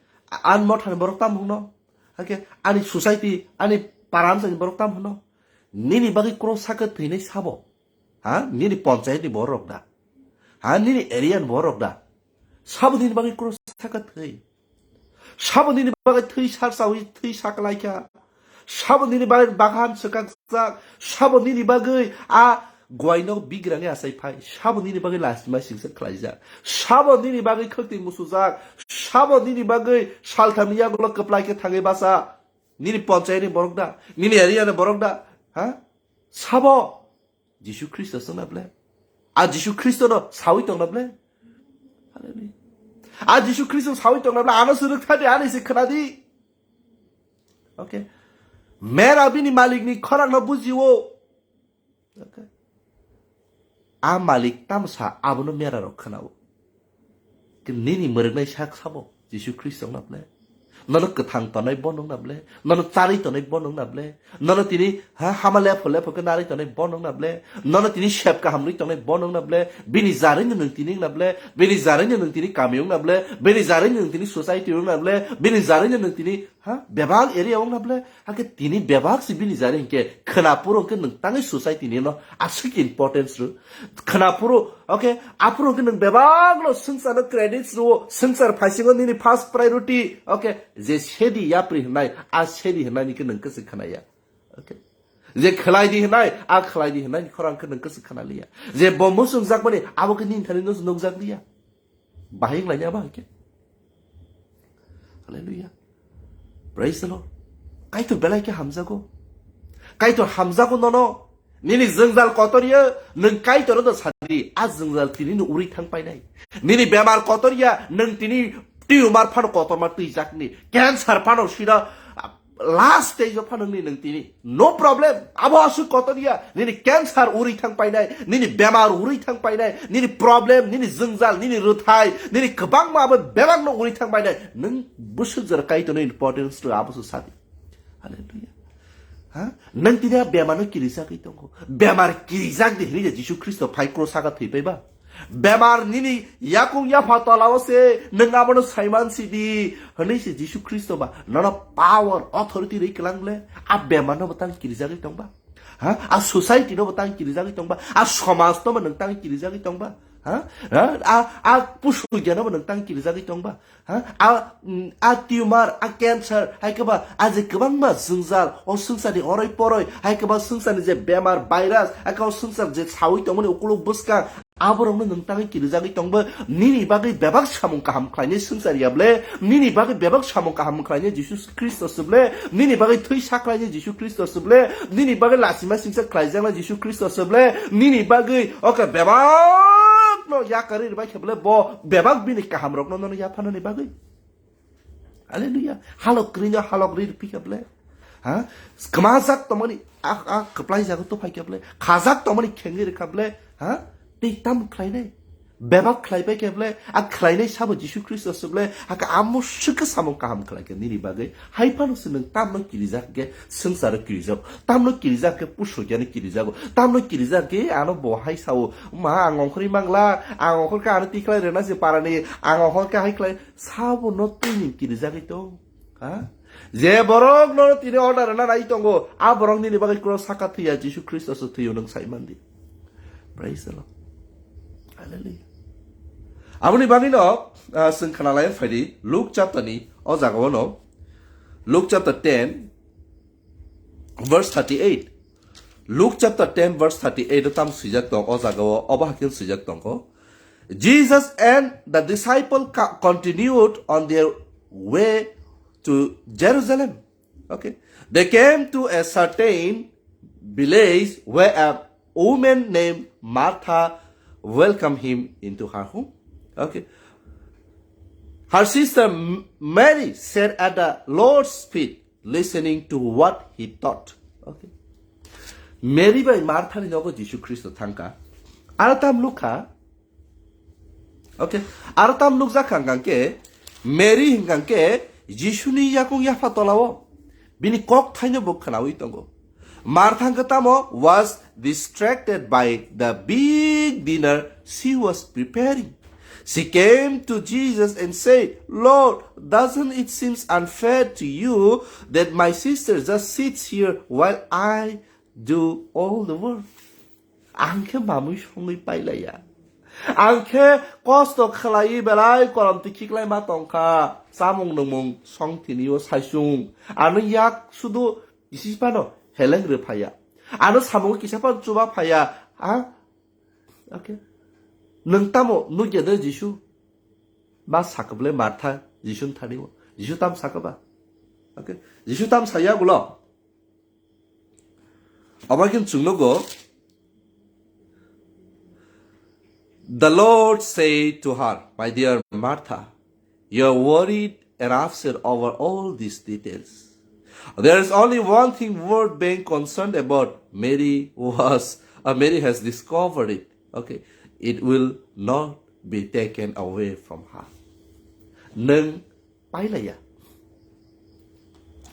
Ang mothani borok tam hwno. Okay. Ani society, ani param sani borok tam hwno. Nini bagwi cross sakhe thwinai sabo. Ha? Nini panchayat ni borok da. Ha? Nini area ni borok da. Sabo nini bagwi cross sakhe thwi. Sabo nini bagwi thwi sar sawi thwi saklaikha. Sabo nini bagwi bagan swkakjak. Sabo nini bagwi a gwaino bigrani asai phai. Sabo nini bagwi lasima singsa khlaijak. Sabo nini bagwi khwtwi musujak. Sabo nini bagwi salthamni yagulo kwplai khe thangwi basa. Nini panchayat ni borok da. Nini area ni borok da. Ha? Sabo. Jisu Khristo song na ble. A Jisu Khristo no sawi tong na ble. Hallelujah. A Jisu Khristo sawi tong na ble. Ano sunu thadi ani se khna di. Okay. Mera bini malik ni khorang no bujiwo. Okay. A malik tamsa abono mera rok khnawo. Nini mwrwknai sak sabo Jisu Khristo wngna ble? Nono kwthang tonai bo wngna ble? Nono charwi tonai bo wngna ble? Nono tini ha hama lepho lepho khe narwi tonai bo wngna ble? Nono tini sep kaham rwi tonai bo wngna ble? Bini jarwino nwng tini wngna ble? Bini jarwino nwng tini kami wngna ble? Bini jarwino nwng tini society wngna ble? Bini jarwino nwng tini ha bebak area wngna ble? Hakhe tini bebak si bini jarwi hinkhe khwna phuru hinkhe nwng tangwi society ni no aswk importance rw. Khwna phuru, okay, aphuru hwnkhe nwng bebak no swngchar no credits rwo, swngchar phaisingo nini first priority, okay, je sedi yapri hwnai, a sedi hwnai ni khe nwng kwchwk khwnaya, okay, je khwlai di hwnai, a khwlai di hwnai ni khorang khe nwng kwchwk khwnaliya, je bo muchung jakmani abo khe nini thani no nukjak liya, bahai wnglaini abo hai khe. Hallelujah. Praise the Lord. Kaitor belai khe hamjago. Kaitor hamjago nono. Nini jwngjal kotor ya, nwng Kaitor no sadi, a jwngjal tini no uri thang painai. Nini bemar kotor ya, nwng tini tumor phano kotorma twijak ni. Cancer phano sida last stage o phano ni nwng tini. No problem. Abo aswk kotor ya. Nini cancer uri thang painai, nini bemar uri thang painai, nini problem, nini jwngjal, nini rwthai, nini kwbangma abo bebak no uri thang painai. Nwng bwswk jora Kaitor no importance rw abo se sadi. Hallelujah. Ha? Nwng tini a bemar no kirijagwi tongo. Bemar kirijak di hwnwi je Jisu Khristo phai cross saka thwi paiba. Bemar nini yakung yapha tolao se nwng abono saiman sidi hwnwi se Jisu Khristo ba nono power authority rwi kwlang ble a bemar no bwtang kirijagwi tongba. Ha? A society no bwtang kirijagwi tongba. A somaj no bo nwng tang kirijagwi tongba. Ha? Ha? A, a pusu gyan no bo nwng tang kirijagwi tongba. Ha? A, mm, a tumor, a cancer, hai khe ba a je kwbangma jwngjal, o swngcharni oroi poroi, hai khe ba swngcharni je bemar, virus, hai khe o swngchar je sawi tongmani ukuluk bwskang, aborokno nwng tangwi kirijagwi tongbo, nini bagwi bebak samung kaham khlainai swngchar ya ble, nini bagwi bebak samung kaham khlainai Jisu Khristo se ble, nini bagwi thwi saklainai Jisu Khristo se ble, nini bagwi lachima singsa khlaijaknai Jisu Khristo se ble, nini bagwi, okay, bebak no yakarwi rwbai khe ble bo bebak bini kaham rokno nono yaphanani bagwi. Hallelujah. Halok kwrwino halok rwi rwphi kha ble. Ha? Kwmajak tongmani a, a kwplai jago to phai kha ble. Khajak tongmani khengwi rwkha ble. Ha? Tei tam khlainai. Bebak khlai pai khe ble, a khlainai sabo Jisu Khristo se ble, hake amo swkhe samung kaham khlai khe nini bagwi. Hai phano se nwng tamno kirijak khe swngcharo kirijak, tamno kirijak khe pusokyani kirijago, tamno kirijak khe ano bo hai sao, "Ma, ang ongkhorwi mangla, ang ongkhor khe ano tikhlai rwna se parani, ang ongkhor khe hai khlai," sabo no twi nwng kirijagwi tong. Ha? Je borok no tini order rwna nai tongo, a borok nini bagwi cross saka thwiya, Jisu Khristo se thwiyo, nwng sai mandi. Praise the Lord. Hallelujah. Aboni bagwi no, ah, chwng khna lai phaidi, Luke chapter ni o jaga o no, Luke chapter ten, verse thirty-eight. Luke chapter ten, verse thirty-eight o tam swijak tong, o jaga o, obo hakhe swijak tongkho. Jesus and the disciple co-, continued on their way to Jerusalem. Okay. They came to a certain village where a woman named Martha welcomed him into her home. Okay. Her sister M-, Mary sat at the Lord's feet, listening to what he taught. Okay. Mary bai Martha ni nogo Jisu Khristo thangka. Aro tam lukha. Okay. Aro tam lukjak kha hwnkhe, Mary hwnkhe Jisuni yakung yapha tolao bini kok thaino bo khnaui tongo. Martha hwnkhe tamo was distracted by the big dinner she was preparing. She came to Jesus and said, "Lord, doesn't it seem unfair to you that my sister just sits here while I do all the work?" Ang khe mamui songwi pailaiya. Ang khe kosto khlaiwi belai kolom tikhiklai ma tongkha. Chamung nungmung song tini o saisung. Ano yak sudu kisi phano heleng rw phaiya. Ano samung kisa phano chuba phaiya. Ha? Okay. Nwng tamo nugya de Jisu? Ma sakable Martha Jisu thani o. Jisu tam sakaba? Okay. Jisu tam saya gulo. Abakhin chwngnogo, the Lord said to her, "My dear Martha, you are worried and upset over all these details. There is only one thing worth being concerned about. Mary was, uh, Mary has discovered it. Okay, it will not be taken away from her." Nwng pailaiya.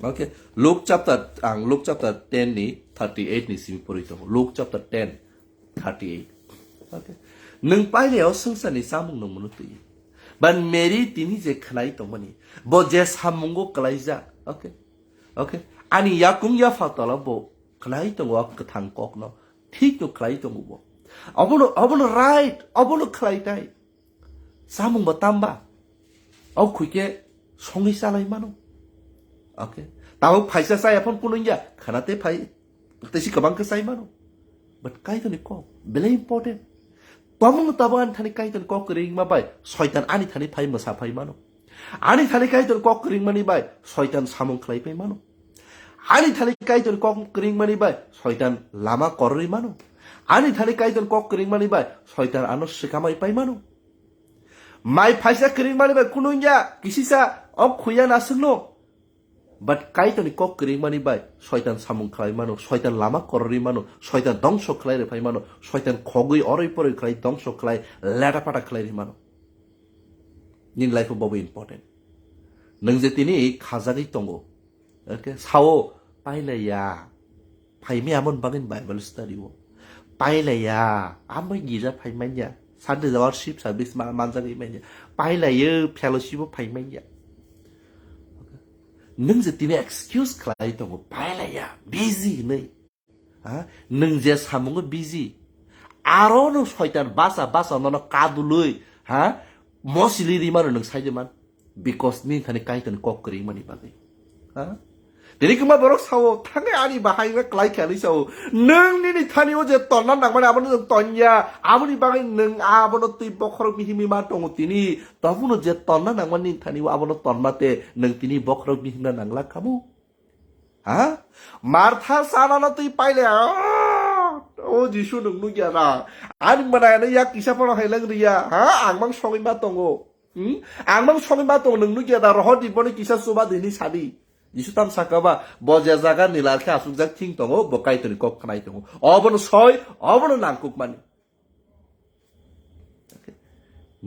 Okay, Luke chapter, ang Luke chapter ten ni thirty-eight ni simi pori tongo. Luke chapter ten, thirty-eight. Okay. Nwng pailaiya o swngcharni chamung nung mano twi. Ban Mary tini je khnai tongmani, bo je samungo klaijak. Okay. Okay. Ani yakung yapha tola bo khnai tongo o kwthang kokno. Thik no khlai tongo bo. Obono, obono right, obono khlai tai. Samung bo tamba. O khuike songwi chalai mano. Okay. Tabuk phaisa chaya phone kuno ya, khana te phai, tesi kabang ke chai mano. But Kaitorni kok, belai important. Tomung tabuk ani thani Kaitorni kok kring ma bai, soitan ani thani phai masa phai mano. Ani thani Kaitorni kok kring mani bai, soitan samung khlai pai mano. Ani thani Kaitorni kok kring mani bai, soitan lama korori mano. Ani thani Kaitorni kok kring mani bai, soitan ano sikamai pai mano. Mai phaisa kring mani bai kunungya, kisisa, ok khuya naswkno. But Kaitorni kok kring mani bai, soitan samung khlai mano, soitan lama korori mano, soitan dongso khlai rw phai mano, soitan khogwi oroi poroi khlai dongso khlai, leta pata khlai rw mano. Nini life o bobo important. Nwng je tini khajagwi tongo, okay, sao pailaiya. Phaimaya amon bagwi Bible study o. Pailaiya, amoi gija phaimanya. Sunday worship service ma manjagwi manya. Pailaiyo, fellowship o phaimanya. Nwng je tini excuse khlai tongo, pailaiya, busy hinwi. Ha? Nwng je samungo busy. Aro no soitan basa basa nono kadului, ha? Mosili rimano nwng saide man. Because nini thani Kaitorni kok kwrwngmani bagwi. Ha? Tini kwma borok sao, "Thangwi ani bahai wngkha klai khe," hinwi sao. Nwng nini thani o je tonna nangmani abono nwng tonya, aboni bagwi nwng abono twi bokhorok bihimwi ma tongo tini. Tobuno je tonna nangmani nini thani o abono tonma te nwng tini bokhorok bihimna nangla khamu. Ha? Martha sana no twi paile, "Ah, o Jisu, nwng nukya na? Ani mwnai ano yak kisa phano hai lang riya, ha? Ang mang songwi ma tongo. Hmm? Ang mang songwi ma tongo, nwng nukya da? Rohor di bono kisa chuba di," hinwi sadi. Jisu tam saka ba, bo je jaga nilar khe asukjak thing tongo, bo Kaitorni kok khnai tongo. Obono soi, obono nangkuk mani. Okay.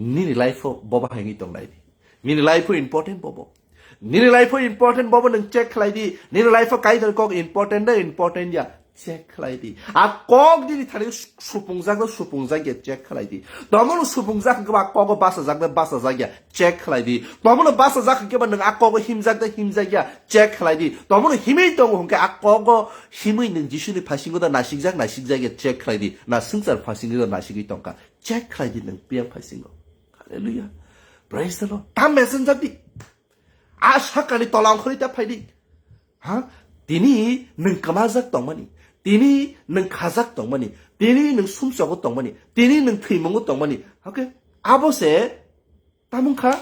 Nini life o bobo hai wngwi tong nai di. Nini life o important bobo. Nini life o important bobo nwng check khlai di. Nini life o Kaitor kok important na important ya check khlai di. A kok nini thani su-, supungjak na supungjak ya check khlai di. Tomono supungjak hwnkhe ba kogo bachajak na bachajak ya check khlai di. Tomono bachajak hwnkhe ba nwng a kogo himjak na himjak ya check khlai di. Tomono himwi tongo hwnkhe a kogo himwi nwng Jisuni phasingo da nasikjak nasikjak ya check khlai di. Na swngchar phasingo da nasigwi tongkha. Check khlai di nwng piyang phaisingo. Hallelujah. Praise the Lord. Ta messenger di. A sakani tola ongkhorwi ta phai di. Ha? Tini nwng kwmajak tongmani. Tini nwng khajak tongmani. Tini nwng sumsogo tongmani. Tini nwng thwimungo tongmani. Okay? Abo se tamung kha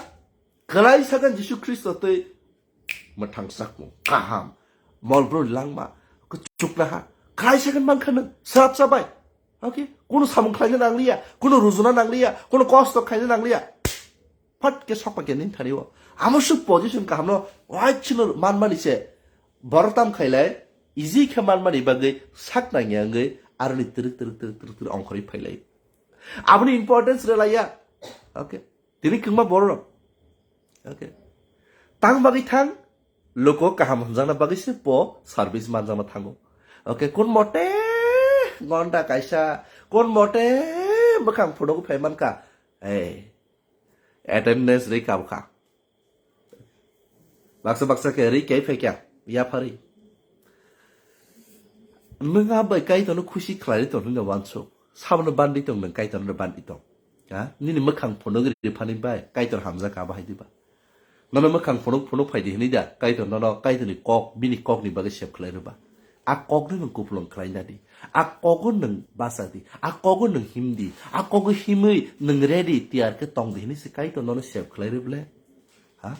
kwlai sagan Jisu Khristo tei mwthang sakmung kaham. Molbro langma kuchukna ha. Kwlai sagan mankha nwng srap sabai. Okay? Kuno samung khlaina nangliya, kuno rujuna nangliya, kuno kosto khlaina nangliya. Phat ke sokma ke nin thani o. Amo suk position kaham no wai chino man mani se. Bor tam khailai, easy khe man mani bagwi sak nangya wngwi aroni tirik tirik tirik tirik tirik ongkhorwi phailai. Aboni importance relaiya. Okay. Tini kwngma borok. Okay. Tang bagwi thang, luko kaham hwnjakna bagwi se po service manjakna thango. Okay, kun mote gonda kaisa, kun mote bwkhang phunugwi phai mankha. Hey, attendance rwi kabkha. Baksa baksa khe rwi kai phaikha, yaphari. Nwng a bai Kaitorno khusi khlai tong hwnwi wansuk. Sabono bandi tong nwng Kaitorno bandi tong. Ha? Nini mwkhang phunuk riphani bai Kaitor hamjak abo hai diba? Nono mwkhang phunuk phunuk phai di hwnwi da Kaitor nono Kaitorni kok, bini kokni bagwi sep khlai rwba. A kokno nwng kupulung khlai na di. A kogo nwng bacha di. A kogo nwng him di. A kogo himwi nwng ready tiyar khe tong di hwnwi se Kaitor nono sep khlai rwble. Ha?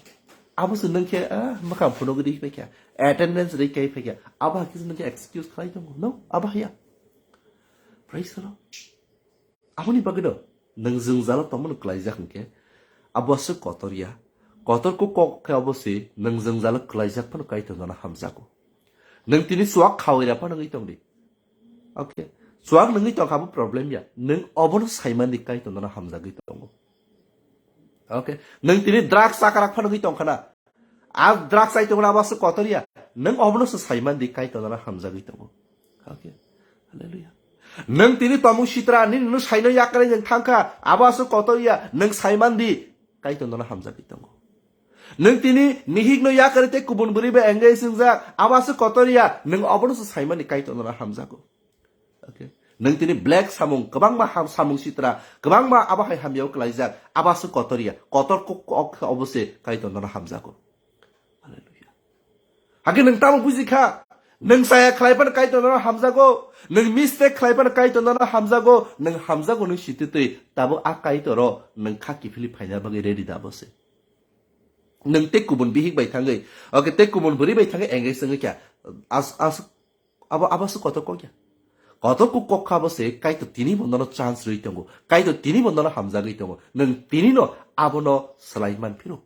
Abo se nwng khe, ah, mwkhang phunugwi rwi phaikha, attendance rwi kai phaikha, abo hai khe se nwng khe excuse khlai tongo, no? Abo haya. Praise the Lord. Aboni bagwi no, nwng jwngjalo tongmano kwlaijak hwnkhe, abo se kotor ya. Kotor kok kok khe abo se nwng jwngjalo kwlaijak phano Kaitor nono hamjago. Nwng tini chuak khawi ra phano wngwi tong di. Okay. Chuak nwngwi tongkha bo problem ya. Nwng obono saimandi Kaitor nono hamjagwi tongo. Okay. Nwng tini drugs chakrak phano wngwi tongkha na. A drugs chai tongna abo se kotor ya. Nwng obono se saimandi Kaitor nono hamjagwi tongo. Okay. Hallelujah. Nwng tini tomung sitra ni nwng saino yakarwi nwng thangkha. Abo se kotor ya. Nwng saimandi Kaitor nono hamjagwi tongo. Nwng tini nihikno yakarwi tei kubun bwrwi bai engage wngjak, abo aswk kotor ya, nwng obono se saimani Kaitor nono hamjago. Okay. Nwng tini black samung, kwbangma ham samung sitra, kwbangma abo hai hamyao kwlaijak, abo aswk kotor ya, kotor kok, kok obo se Kaitor nono hamjago. Hallelujah. Hakhe nwng tamo buji kha? Nwng chaya khlai phano Kaitor nono hamjago. Nwng mistake khlai phano Kaitor nono hamjago. Nwng hamjago nwng sititwi tabuk a Kaitoro nwng kha kiphilwi phaina bagwi ready da bo se. Nwng tei kubun bihik bai thangwi, okay, tei kubun bwrwi bai thangwi engage wngwi kha. As, as, abo, abo se kotor kok ya. Kotor kok kok kha bo se Kaitor tini bo nono chance rwi tongo. Kaitor tini bo nono hamjagwi tongo. Nwng tini no abono swlai man phiro.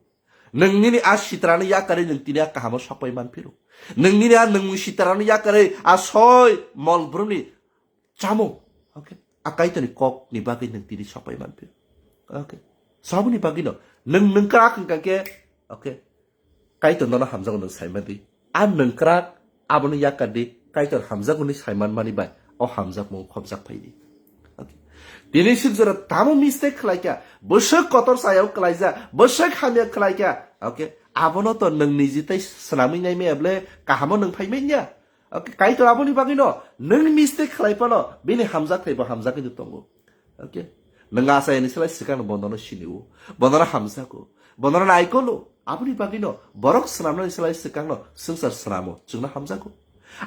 Nwng nini a sitrano yakarwi nwng tini a kahamo sokpai man phiro. Nwng nini a nwngmung sitrano yakarwi a soi mol brumni chamung. Okay. A Kaitorni kokni bagwi nwng tini sokpai man phiro. Okay. Saboni bagwino nwng nwng krak hwnkha khe, okay, Kaitor nono hamjago nwng saiman di. A nwng krak abono yakar di, Kaitor hamjago ni saiman mani bai o hamjakmung khobjak phai di. Okay. Tini sik jora tamo mistake khlai kha, bwswk kotor sayao kwlaijak, bwswk hamya khlai kha. Okay. Abono to nwng niji tai swnamwi nai maya ble kahamo nwng phai manya. Okay, Kaitor aboni bagwino nwng mistake khlai phano bini hamjak thai bo hamjagwi no tongo. Okay? Nwng achayani slai swkang no bonono sinio, bonono hamjago, bonono naikolo. Aboni bagwino borok swnamnani slai swkangno swngchar swnamo, chwngno hamjago.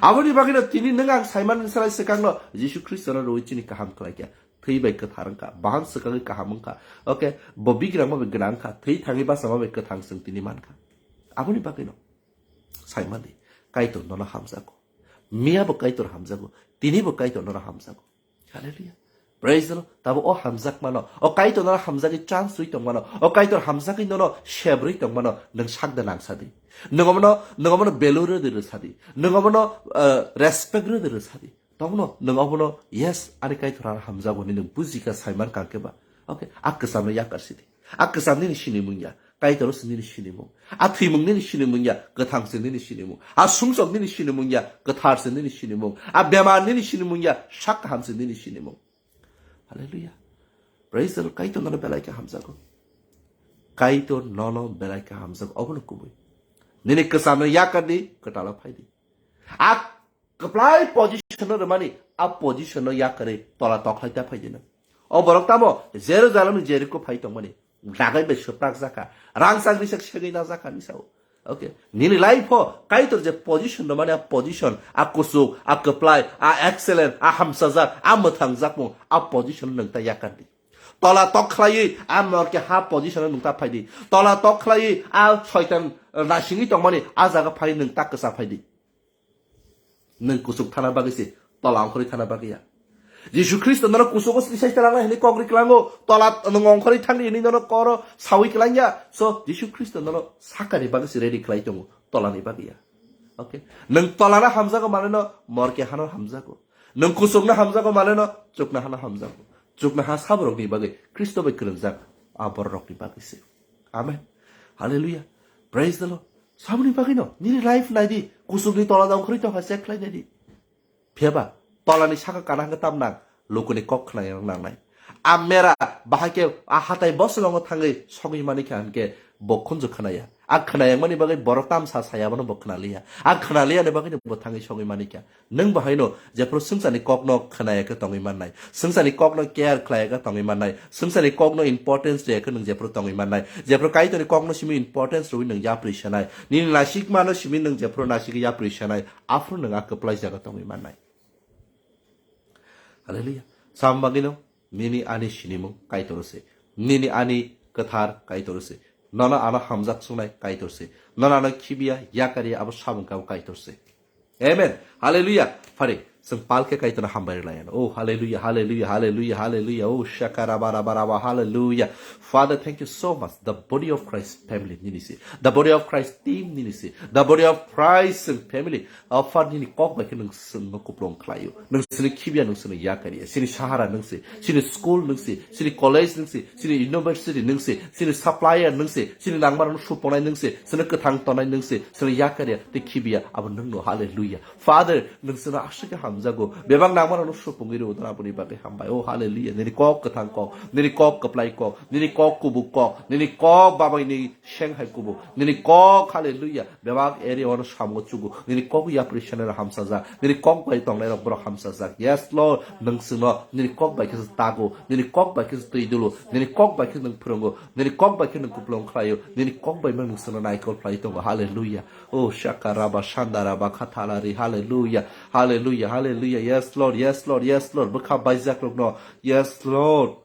Aboni bagwino tini nwng ang saimanani slai swkangno Jisu Khristono rwui chini kaham khlaikha. Thwi bai kwthar wngkha, bahan swkagwi kaham wngkha. Okay, bo bigrangma bai gwnang wngkha, thwi thangwi bachama bai kwthang chwng tini mankha. Aboni bagwino saimani Kaitor nono hamjago. Miya bo Kaitor hamjago, tini bo Kaitor nono hamjago. Hallelujah. Praise the Lord. Tabo o hamjakmano, o Kaitor nono hamjagwi chance rwi tongmano, o Kaitor hamjagwi nono sebrwi tongmano, nwng sakda nangsa di. Nwng omono, nwng omono value rwdi rwsa di. Nwng omono, eh, respect rwdi rwsa di. Tongno nwng obono, yes, ani Kaitor ano hamjago hinwi nwng bujikha saiman kangkhe ba. Okay, a kwchamno yakar sidi. A kwcham nini sinimung ya, Kaitor se nini sinimung. A thwimung nini sinimung ya, kwthang se nini sinimung. A sumsok nini sinimung ya, kwthar se nini sinimung. A bemar nini sinimung ya, sak kaham se nini sinimung. Hallelujah. Praise the Lord. Kaitor nono belai khe hamjago. Kaitor nono belai khe hamjago. Obono kubui. Nini kwchamno yakar di, kwtalo phai di. A kwplai position no rwmani, a position no yakarwi tola tokhlai ta phai di nang. O borok tamo Jerusalem ni Jeriko phai tongmani. Dagai bai swprak jakha. Rang chakri sak segwi na jakha ni sao. Okay. Nini life o Kaitor je position rwmani, a position, a kusuk, a kwplai, a excellent, a hamsajak, a mwthangjakmung, a position nwng ta yakar di. Tola tok khlaiwi a norke ha position nwng ta phai di. Tola tok khlaiwi a soitan nasingwi tongmani a jaga phai nwng ta kwsa phai di. Nwng kusuk thana bagwi se, tola ongkhorwi thana bagwi ya. Jisu Khristo nono kusugo sini sai talangna hini kok ri klango, tola nwng ongkhorwi thangdi hini nono koro sawi klangya. So, Jisu Khristo nono sakani bagwi se ready khlai tongo, tolani bagwi ya. Okay? Nwng tolana hamjago mane no morke hano hamjago. Nwng kusukna hamjago mane no chukna hano hamjago. Chukna ha saborokni bagwi Khristo bai kwrwngjak a bororokni bagwi se. Amen. Hallelujah. Praise the Lord. Saboni bagwi no nini life nai di, kusukni tola da ongkhorwi tongkha check khlai nai di. Phiyaba tolani saka kana hwnkhe tam nang, lukuni kok khna yang nangnai. A mera bahai khe a hatai bosongo thangwi sogwi mani kha hwnkhe bo khunju khna ya. A khna yang mani bagwi borok tamsa saya bono bo khna liya. A khna liya ni bagwi bo thangwi sogwi mani kha. Nwng bo haino jephru swngcharni kokno khna ya khe tongwi mannai. Swngcharni kokno care khlai ya khe tongwi mannai. Swngcharni kokno importance rw ya khe nwng jephru tongwi mannai. Jephru Kaitorni kokno simi importance rwui nwng yapri sanai. Nini nasikmano simi nwng jephru nasik yapri sanai. Aphuru nwng a kwplai jaga tongwi mannai. Hallelujah. Sam bagwino nini ani sinimung Kaitor se. Nini ani kwthar Kaitor se. Nono ano hamjak sungnai Kaitor se. Nono ano khibiya yakariya abo sabung kabo Kaitor se. Amen. Hallelujah. Phari, chwng pal khe Kaitorno hambai rwlai ano. Oh, hallelujah, hallelujah, hallelujah, hallelujah. Oh, shaka raba raba raba, hallelujah. Father, thank you so much. The body of Christ family nini se. The body of Christ team nini se. The body of Christ family. Offer nini kok bai khe nwng chwngno kuplung khlaio. Nwng chini khibiya, nwng chini yakariya. Chini sahara nwng se. Chini school nwng se. Chini college nwng se. Chini university nwng se. Chini supplier nwng se. Chini nangmarokno suponai nwng se. Chini kwthang tonai nwng se. Chini yakariya tei khibiya abo nwng no. Hallelujah. Father, nwng chini aswk khe hamjago. Bebak nangmarokno supungwi rw dona aboni bagwi hambai. Oh, hallelujah. Nini kok kwthang kok. Nini kok kwplai kok. Nini kok kubuk kok. Nini kok babaini seng hai kubu. Nini kok, hallelujah, bebak area ono samungo chugu. Nini kok yapri sanai rok hamsajak. Nini kok bai tongnai rok borok hamsajak. Yes, Lord, nwng chwngno nini kok bai khe tago. Nini kok bai khe twi dulu. Nini kok bai khe nwng phwrwngo. Nini kok bai khe nwng kuplung khlaio. Nini kok bai nwng chwngno naikol khlai tongo. Hallelujah. Oh, shaka raba, shanda raba, khathalari. Hallelujah. Hallelujah. Hallelujah. Yes, Lord. Yes, Lord. Yes, Lord. Bwkha baijak rokno. Yes, Lord.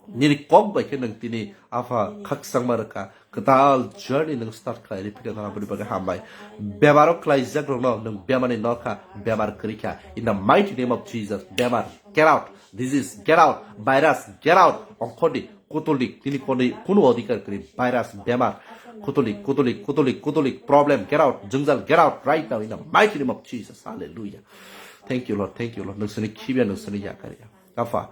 Nini kok bai khe nwng tini Apha khakchangma rwkha. Kwtal journey nwng start khlai ri phikha, nono aboni bagwi hambai. Bemaro khlaijak rokno nwng bemarni norkha, bemar kwrwikha. In the mighty name of Jesus, bemar, get out. Disease, get out. Virus, get out. Ongkhordi, kutuldi, tini koni kunu odhikar kwrwi. Virus, bemar, kutuldi, kutuldi, kutuldi, kutuldi, problem, get out. Jwngjal, get out right now in the mighty name of Jesus. Hallelujah. Thank you, Lord. Thank you, Lord. Nwng sini khibiya, nwng sini yakariya. Apha,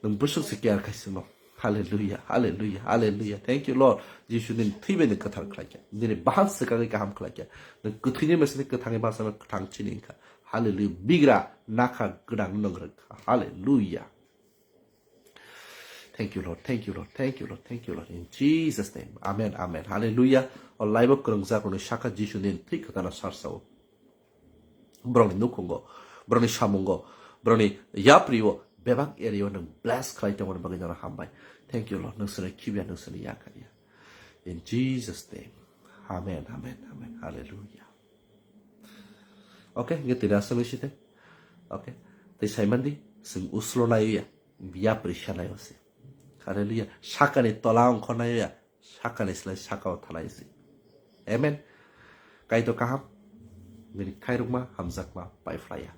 nwng bwswk se care khai chwngno. Hallelujah, hallelujah, hallelujah. Thank you, Lord. Jisu nini thwi bai nwng kwthar khlai kha. Nini bahal swkagwi kaham khlai kha. Nwng kwthwini masa ni kwthangni masa no kwthang chini wngkha. Hallelujah. Bigra nakha gwnang nwng rwkha. Hallelujah. Thank you, Lord. Thank you, Lord. Thank you, Lord. Thank you, Lord. In Jesus' name. Amen, amen. Hallelujah. O laibo kwrwngjak rokni saka Jisu nini thwi kwthar no sarsao. Borokni nukhungo, borokni samungo, borokni yaprio bebak area o nwng bless khlai tongmani bagwi nono hambai. Thank you, Lord. Nwng sini khibiya, nwng sini yakariya. In Jesus' name. Amen, amen, amen. Hallelujah. Okay, nge tini aswk site. Okay. Tei saimandi, chwng uslo naiya, yapri sanai ose. Hallelujah. Sakani tola ongkhornai ya, sakani slai sakao thanai se. Amen. Kaitor kaham, nini khairokma, hamjakma, paiphlaiya.